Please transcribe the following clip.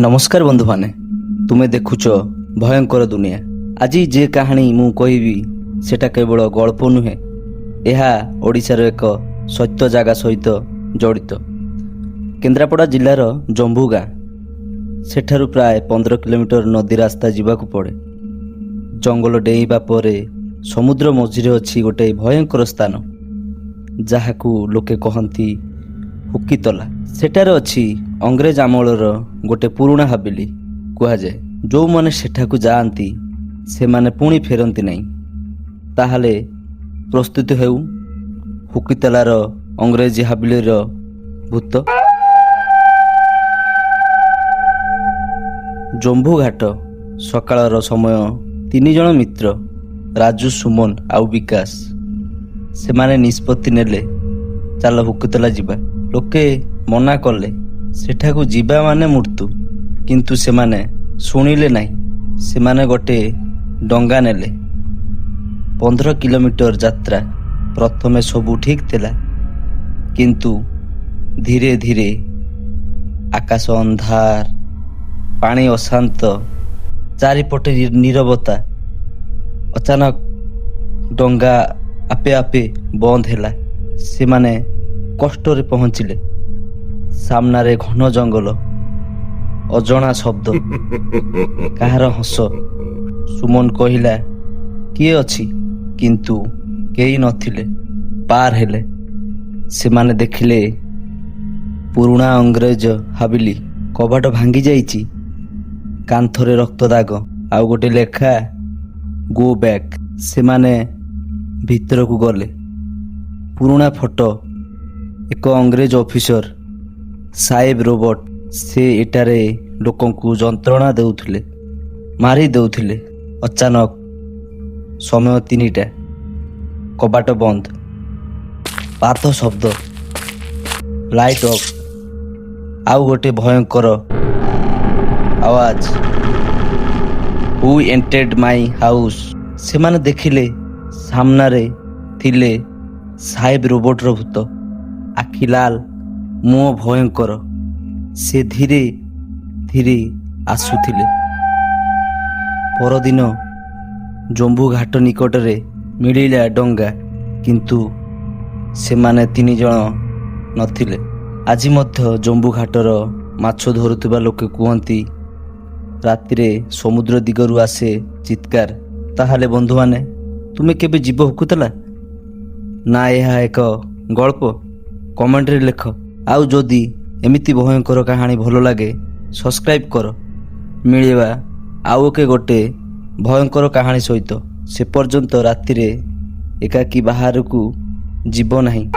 ନମସ୍କାର ବନ୍ଧୁମାନେ, ତୁମେ ଦେଖୁଛ ଭୟଙ୍କର ଦୁନିଆ। ଆଜି ଯେ କାହାଣୀ ମୁଁ କହିବି, ସେଟା କେବଳ ଗଳ୍ପ ନୁହେଁ। ଏହା ଓଡ଼ିଶାର ଏକ ସତ୍ୟ ଜାଗା ସହିତ ଜଡ଼ିତ। କେନ୍ଦ୍ରାପଡ଼ା ଜିଲ୍ଲାର ଜମ୍ବୁ ଗାଁ। ସେଠାରୁ ପ୍ରାୟ 15 କିଲୋମିଟର ନଦୀ ରାସ୍ତା ଯିବାକୁ ପଡ଼େ। ଜଙ୍ଗଲ ଡେଇଁବା ପରେ ସମୁଦ୍ର ମଝିରେ ଅଛି ଗୋଟେ ଭୟଙ୍କର ସ୍ଥାନ, ଯାହାକୁ ଲୋକେ କହନ୍ତି ହୁକିତଲା। ସେଠାରେ ଅଛି ଅଂଗ୍ରେଜ ଆମଳର ଗୋଟେ ପୁରୁଣା ହାବିଲି। କୁହାଯାଏ, ଯେଉଁମାନେ ସେଠାକୁ ଯାଆନ୍ତି, ସେମାନେ ପୁଣି ଫେରନ୍ତି ନାହିଁ। ତାହେଲେ ପ୍ରସ୍ତୁତ ହେଉ, ହୁକିତଲାର ଅଂଗ୍ରେଜୀ ହାବିଲିର ଭୂତ। ଜମ୍ବୁ ଘାଟ। ସକାଳର ସମୟ। ତିନି ଜଣ ମିତ୍ର, ରାଜୁ, ସୁମନ ଆଉ ବିକାଶ। ସେମାନେ ନିଷ୍ପତ୍ତି ନେଲେ, ଚାଲ ହୁକିତଲା ଯିବା। ଲୋକେ ମନା କଲେ, ସେଠାକୁ ଯିବା ମାନେ ମୃତ୍ୟୁ। କିନ୍ତୁ ସେମାନେ ଶୁଣିଲେ ନାହିଁ। ସେମାନେ ଗୋଟେ ଡଙ୍ଗା ନେଲେ। 15 କିଲୋମିଟର ଯାତ୍ରା। ପ୍ରଥମେ ସବୁ ଠିକ୍ ଥିଲା, କିନ୍ତୁ ଧୀରେ ଧୀରେ ଆକାଶ ଅନ୍ଧାର, ପାଣି ଅଶାନ୍ତ, ଚାରିପଟେ ନୀରବତା। ଅଚାନକ ଡଙ୍ଗା ଆପେ ଆପେ ବନ୍ଦ ହେଲା। ସେମାନେ କଷ୍ଟରେ ପହଞ୍ଚିଲେ। ସାମ୍ନାରେ ଘନ ଜଙ୍ଗଲ, ଅଜଣା ଶବ୍ଦ, କାହାର ହସ। ସୁମନ କହିଲା, "କିଏ ଅଛି?" କିନ୍ତୁ କେହି ନଥିଲେ। ପାର ହେଲେ। ସେମାନେ ଦେଖିଲେ ପୁରୁଣା ଅଂଗ୍ରେଜ ହାବିଲି। କବାଟ ଭାଙ୍ଗି ଯାଇଛି, କାନ୍ଥରେ ରକ୍ତ ଦାଗ, ଆଉ ଗୋଟେ ଲେଖା, "ଗୋ ବ୍ୟାକ୍"। ସେମାନେ ଭିତରକୁ ଗଲେ। ପୁରୁଣା ଫଟୋ, ଏକ ଅଂଗ୍ରେଜ ଅଫିସର ସାହେବ ରୋବର୍ଟ। ସେ ଏଠାରେ ଲୋକଙ୍କୁ ଯନ୍ତ୍ରଣା ଦେଉଥିଲେ, ମାରି ଦେଉଥିଲେ। ଅଚାନକ ସମୟ 3ଟା। କବାଟ ବନ୍ଦ। ପାଦ ଶବ୍ଦ। Light of. ଆଉ ଗୋଟେ ଭୟଙ୍କର Awaaz, "Who entered my house?" ସେମାନେ ଦେଖିଲେ, ସାମ୍ନାରେ ଥିଲେ ସାହେବ ରୋବର୍ଟର ଭୂତ। ଆଖି ଲାଲ, ମୁହଁ ଭୟଙ୍କର। ସେ ଧୀରେ ଧୀରେ ଆସୁଥିଲେ। ପରଦିନ ଜମ୍ବୁ ଘାଟ ନିକଟରେ ମିଳିଲା ଡଙ୍ଗା, କିନ୍ତୁ ସେମାନେ ତିନି ଜଣ ନଥିଲେ। ଆଜି ମଧ୍ୟ ଜମ୍ବୁ ଘାଟର ମାଛ ଧରୁଥିବା ଲୋକେ କୁହନ୍ତି, ରାତିରେ ସମୁଦ୍ର ଦିଗରୁ ଆସେ ଚିତ୍କାର। ତାହେଲେ ବନ୍ଧୁମାନେ, ତୁମେ କେବେ ଯିବ ହୁକୁତଲା, ନା ଏହା ଏକ ଗଳ୍ପ? କମେଣ୍ଟରେ ଲେଖ। ଆଉ ଯଦି ଏମିତି ଭୟଙ୍କର କାହାଣୀ ଭଲ ଲାଗେ, ସବସ୍କ୍ରାଇବ୍ କର। ମିଳିବା ଆଉ ଏକ ଗୋଟେ ଭୟଙ୍କର କାହାଣୀ ସହିତ। ସେ ପର୍ଯ୍ୟନ୍ତ ରାତିରେ ଏକାକୀ ବାହାରକୁ ଯିବ ନାହିଁ।